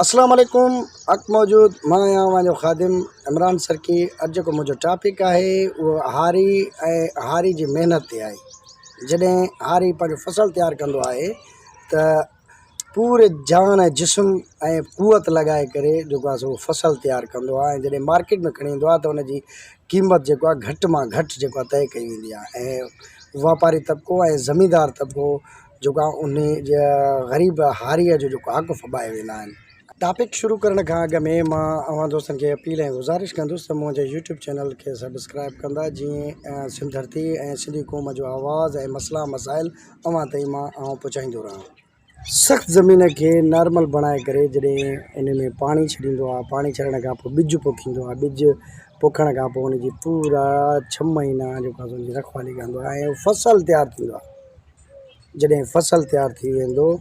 اسلام عليڪم حق موجود مان آهيان اوهان جو خادم عمران سرڪي اڄ جيڪو منهنجو ٽاپڪ آهي اهو هاري ۽ هاري جي محنت تي آهي جڏهن هاري پنهنجو فصل تيار ڪندو آهي ته پوري جان ۽ جسم ۽ قوت لڳائي ڪري جيڪو آهي سو فصل تيار ڪندو آهي ۽ جڏهن مارڪيٽ ۾ کڻي ايندو آهي ته ان جي قيمت جيڪو آهي گهٽ مان گهٽ جيڪو آهي طئي ڪئي ويندي آهي ۽ واپاري طبقو ۽ زميندار طبقو جيڪو آهي انهي جي غريب هاريء جو جيڪو حق ڦٻائي ويندا آهن. ٽاپڪ شروع ڪرڻ کان اڳ ۾ مان اوهان دوستن کي اپيل ۽ گذارش ڪندس ته منهنجي يوٽيوب چينل کي سبسڪرائب ڪندا جيئن سنڌ ڌرتي ۽ سنڌي قوم جو آواز ۽ مسئلا مسائل اوهان تائين مان آئون پهچائيندو رهان. سخت زمين کي نارمل بڻائي ڪري جڏهن ان ۾ پاڻي ڇڏيندو آهي پاڻي ڇڏڻ کان پوء ٻج پوکيندو آهي ٻج پوکڻ کان پوء ان جي پورا ڇهه مهينا جيڪو آهي سو ان جي رکوالي ڪندو آهي ۽ فصل تيار ٿيندو آهي. جڏهن فصل تيار ٿي ويندو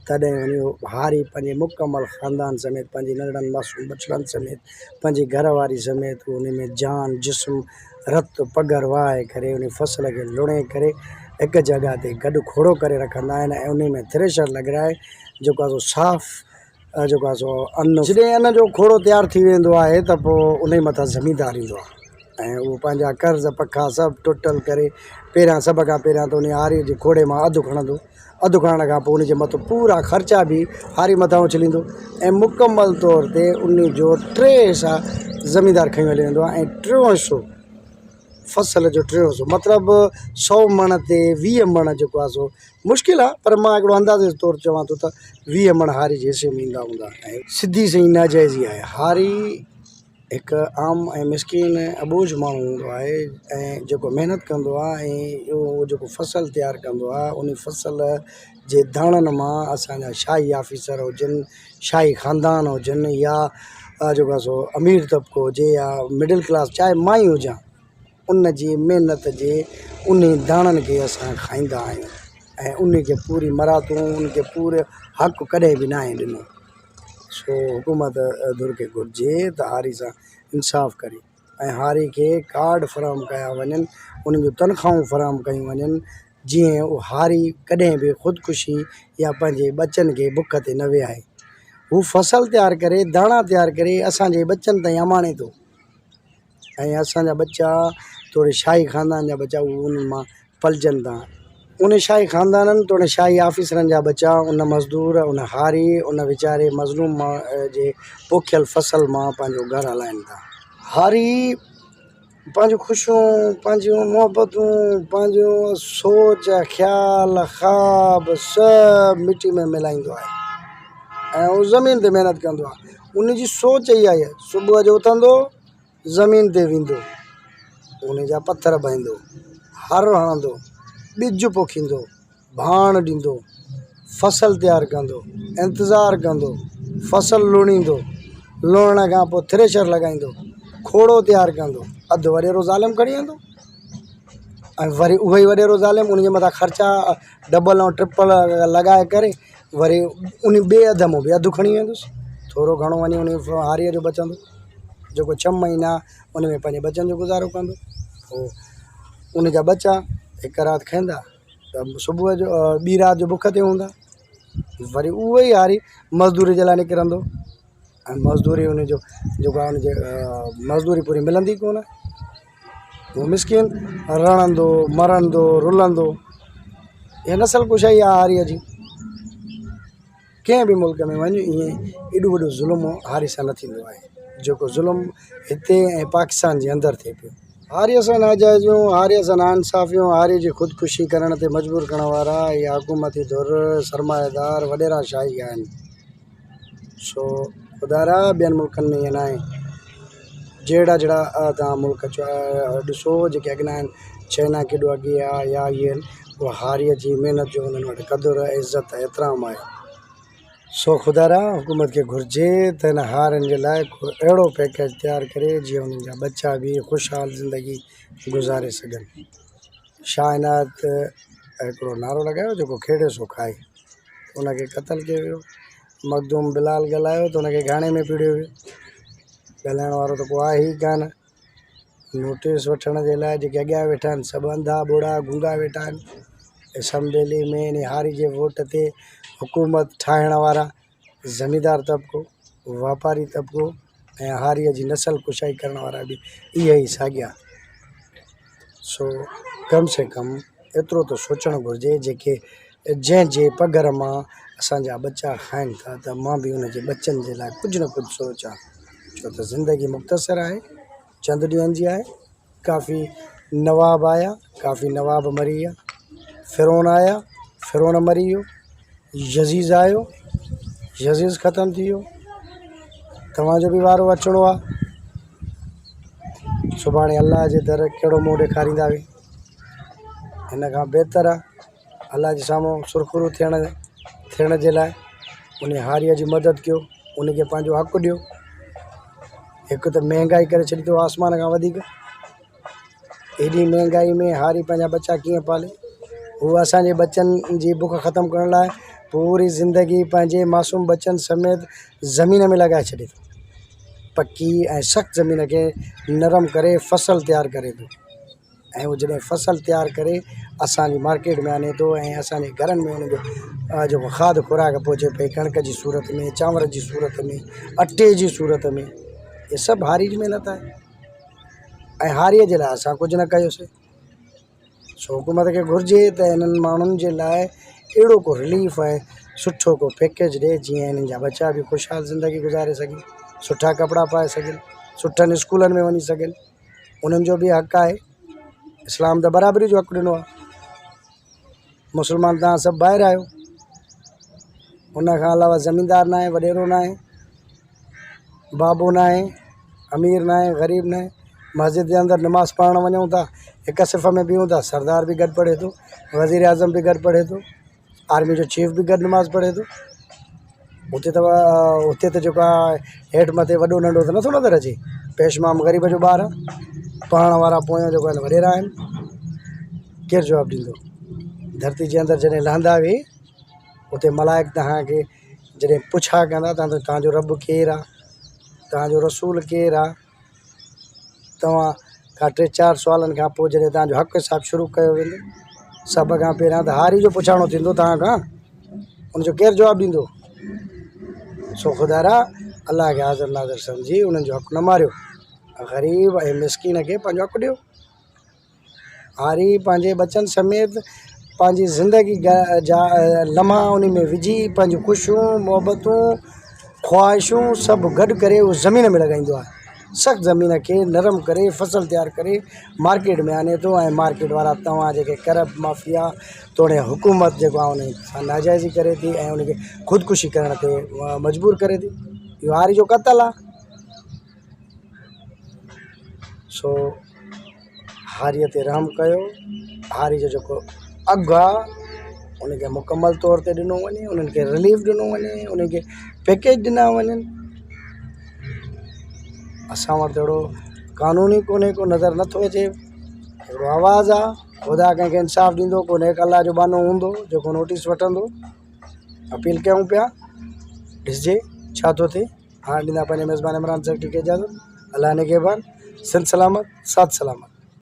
تڏهن وڃي هاري پنهنجي مڪمل خاندان سميت پنهنجي ننڍڙن معصوم ٻچڙن سميت پنهنجي گهر واري سميت ان ۾ جان جسم رت پگهر وهائي ڪري ان فصل کي لڻي ڪري هڪ جڳهه تي گڏ کوڙو ڪري رکندا آهن ۽ ان ۾ ٿريشر لڳرائي جيڪو آهي سو صاف جيڪو آهي سو ان جڏهن ان جو کوڙو تيار ٿي ويندو آهي ته پوء انهي مٿان زميندار ايندو آهي ۽ اهو پنهنجا قرض پکا سڀ ٽوٽل ڪري پهريان سڀ کان پهريان ته انهي هاري جي کوڙي مان اڌ کڻندو اڌ کڻڻ کان پوء ان جي مٿو پورا خرچا به هاري مٿان اڇليندو ۽ مڪمل طور تي انهي جو ٽي حصا زميندار کڻي هليو ويندو آهي ۽ ٽيون حصو فصل جو ٽيون حصو مطلب سو مڻ تي 20 مڻ جيڪو آهي سو مشڪل آهي پر مان هڪڙو اندازي طور چوان ٿو ته 20 مڻ هاري جي حصي ۾ ايندا هوندا ۽ سڌي سئي ناجائزي آهي هاري هڪ عام ۽ مسڪين اٻوجهه ماڻهو هوندو آهي ۽ جيڪو محنت ڪندو آهي ۽ اهو جيڪو فصل تيار ڪندو آهي ان فصل جي داڻن مان اسانجا شاهي آفيسر هجن شاهي خاندان هجن يا جيڪو آهي سو امير طبقو هجي يا مڊل ڪلاس چاهي مان ئي هجان ان جي محنت جي انهي داڻن کي اسان کائيندا آهيون ۽ ان کي پوري مراعتون ان کي پورو حق ڪڏهن به ناهي ڏنو. سو حڪومت ڌر کي گهرجي ته هاري سان انصاف ڪري ۽ هاري کي ڪارڊ فراهم ڪيا وڃن انهن جون تنخواهون فراهم ڪيون وڃن جيئن اهو هاري ڪڏهن به خودڪشي يا پنهنجي ٻچن کي بک تي نه ويهائي هو فصل تيار ڪري داڻا تيار ڪري اسانجي ٻچن تائين اماڻي ٿو ۽ اسان جا ٻچا توڙي شاهي خاندان جا ٻچا اهي انهن مان پلجن ٿا. ان شاهي خاندانن توڙي شاهي آفيسرن جا ٻچا ان مزدور، ان هاري، ان ويچاري مظلوم جي پوکيل فصل مان پنهنجو گهر هلائين ٿا. هاري پنهنجون خوشيون، پنهنجون محبتون، پنهنجون سوچ، خيال، خواب سڀ مٽي ۾ ملائيندو آهي ۽ هو زمين تي محنت ڪندو آهي. ان جي سوچ اها آهي صبح جو اٿندو زمين تي ويندو، ان جا پٿر ڀائيندو، هر هڻندو، ٻج پوکيندو، ڀاڻ ڏيندو، فصل تيار ڪندو، انتظار ڪندو، فصل لڻيندو، لڻڻ کان پوء ٿريشر لڳائيندو، کوڙو تيار ڪندو، اڌ وڏيرو ظالم کڻي ويندو ۽ وري اهو ئي وڏيرو ظالم ان جي مٿان خرچا ڊبل ۽ ٽرپل لڳائي ڪري وري ان ٻئي اڌ مان به اڌ کڻي ويندس، ٿورو گهڻو وڃي ان هاريء جو بچندو. جيڪو ڇهه مهينا ان ۾ پنهنجي ٻچن جو گذارو ڪندو پوء ان جا ٻچا هڪ رات کائيندا ته صبح جو ٻي رات جو بک تي هوندا وري اهو ئي هاري مزدوري جي لاءِ نڪرندو ۽ مزدوري ان جو جيڪو آهي ان جي مزدوري پوري ملندي ڪونه هو مسڪين رڙندو مرندو رلندو هي نسل ڪشائي آهي هاريءَ جي. ڪنهن به ملڪ ۾ وڃ ائين ايڏو وڏو ظلم هاري سان نه ٿيندو آهي جيڪو ظلم هتي ۽ پاڪستان جي اندر ٿئي پيو. هاريء سان ناجائزيون، هاريء سان ناانصافيون، هاريء جي خودڪشي ڪرڻ تي مجبور ڪرڻ وارا اهي حڪومتي ڌر، سرمائيدار، وڏيرا شاهي آهن. سو خدارا ٻين ملڪن ۾ ائين ناهي. جهڙا جهڙا توهان ملڪ ڏسو جيڪي اڳنا آهن چائنا ڪيڏو اڳي آهي يا اهي آهن اهو هاريء جي محنت جو انهن وٽ قدر عزت احترام آهي سو خدارا حڪومت کي گهرجي ته هن هارين جي لاء ڪو اهڙو پيڪيج تيار ڪري جيئن انهن جا ٻچا به خوشحال زندگي گذاري سگهن شاهه عنايت هڪڙو نعرو لڳايو جيڪو کيڙي سو کائي ان کي قتل ڪيو ويو مخدوم بلال ڳالهايو ته ان کي گهاڻي ۾ پيڙهيو ويو. ڳالهائڻ وارو ته ڪو آهي ئي ڪانه. نوٽيس وٺڻ جي لاءِ جيڪي اڳيان ويٺا آهن سڀ انڌا ٻوڙا گونگا ويٺا آهن. اسيمبلي ۾ انهي هاري جي ووٽ تي حڪومت ٺاهڻ وارا زميندار طبقو. واپاري طبقو ۽ هاريء جي نسل ڪشائي ڪرڻ وارا به اهي ئي ساڳيا. سو ڪم سي ڪم ايترو ته سوچڻ گهرجي جيڪي جنهن جي پگهر مان اسان جا ٻچا کائن ٿا ته مان به ان جي ٻچن جي لاء ڪجهه نه ڪجهه سوچان ڇو ته زندگي مختصر آهي چند ڏينهن جي آهي ڪافي نواب آيا ڪافي نواب مري ويا فرعون آيا فرعون مري ويو يزيد آيو يزيد ختم ٿي ويو توهان جو به وارو اچڻو آهي سڀاڻي الله جي در ڪهڙو منهن ڏيکاريندا وي هن کان بهتر آهي الله جي سامهون سرخرو ٿيڻ ٿيڻ جي لاءِ ان هاريءَ جي مدد ڪيو ان کي پنهنجو حق ڏيو هڪ ته مهانگائي ڪري ڇڏي اٿو آسمان کان وڌيڪ ايڏي مهانگائي ۾ هاري پنهنجا ٻچا ڪيئن پالي هو اسانجي ٻچن جي بک ختم ڪرڻ لاءِ پوري زندگي پنهنجي معصوم ٻچن سميت زمين ۾ لڳائي ڇڏي ٿو پڪي ۽ سخت زمين کي نرم ڪري فصل تيار ڪري ٿو ۽ هو جڏهن فصل تيار ڪري اسانجي مارڪيٽ ۾ آڻي ٿو ۽ اسانجي گهرن ۾ ان جو جيڪو کاڌ خوراڪ پهچي پئي ڪڻڪ جي صورت ۾ چانور جي صورت ۾ اٽي جي صورت ۾ هي سڀ هاري جي محنت آهي ۽ هاريءَ جي لاءِ اسان ڪجهه نه ڪيوسين سو حڪومت کي گهرجي ته انهن ماڻهن جي لاءِ اهڙو ڪو رليف ۽ سٺو ڪو پيڪيج ڏئي جيئن انهن جا ٻچا به خوشحال زندگي گذاري سگهن سٺا ڪپڙا پائي سگهن سٺن اسڪولن ۾ وڃي سگهن انهن جو به حق آهي اسلام ته برابري جو حق ڏنو آهي مسلمان توهان سڀ ڀائر آهيو ان کان علاوه زميندار ناهي وڏيرو ناهي بابو ناهي امير ناهي غريب ناهي مسجد جي اندر نماز پڙهڻ وڃون ٿا هڪ صف ۾ بيهون ٿا سردار به گڏ پڙهي ٿو وزير اعظم به گڏ پڙهي ٿو آرمي جو چيف به گڏ نماز پڙهي ٿو اتي ته اتي ته جيڪو آهي هيٺ مٿي وڏو ننڍو ته نٿو نظر اچي پيش امام غريب جو ٻار آهي پڙهڻ وارا پويان جيڪو آهن وڏيرا آهن ڪير جواب ڏيندو ڌرتي جي اندر جڏهن لهندا به اتي ملائڪ توهان کي جڏهن پڇا ڪندا ته توهان جو رب ڪير آهي توهان جو رسول ڪير آهي توهان کان ٽي چار سوالن کان پوءِ جڏهن توهان جو حق حساب شروع ڪيو ويندو سڀ کان پهريان ته هاري جو پڇاڻو ٿيندو توهان کان ان جو ڪير جواب ڏيندو سو خدارا الله کي حاضر ناظر سمجهي انهن جو حق نه ماريو غريب ۽ مسڪين کي پنهنجو حق ڏيو هاري پنهنجي ٻچن سميت پنهنجي زندگي جا لمحا ان ۾ وجهي پنهنجون خوشيون محبتون خواهشون سڀ گڏ ڪري اهو زمين ۾ لڳائيندو آهي سخت زمين کي نرم ڪري فصل تيار ڪري مارڪيٽ ۾ آڻي ٿو ۽ مارڪيٽ وارا توهان جيڪي ڪرپٽ مافيا توڙي حڪومت جيڪو آهي ان سان ناجائزي ڪري ٿي ۽ ان کي خودڪشي ڪرڻ تي مجبور ڪري ٿي اهو هاري جو قتل آهي سو هاريءَ تي رحم ڪيو هاري جو جيڪو اگهه آهي ان کي مڪمل طور تي ڏنو وڃي انهن کي رليف ڏنو وڃي انهن کي پيڪيج ڏنا وڃن اسان وٽ ته اهڙو قانون ئي ڪونهي ڪو نظر نٿو اچي هڪڙو آواز آهي خدا ڪنهن کي انصاف ڏيندو ڪو نيڪ الله جو ٻانهو هوندو جيڪو نوٽيس وٺندو اپيل ڪيون پيا ڏسجي ڇا ٿو ٿئي هاڻ ڏيندا پنهنجي ميزبان عمران سيٺ کي اجازت الله نگهبان سنڌ سلامت ساٿ سلامت.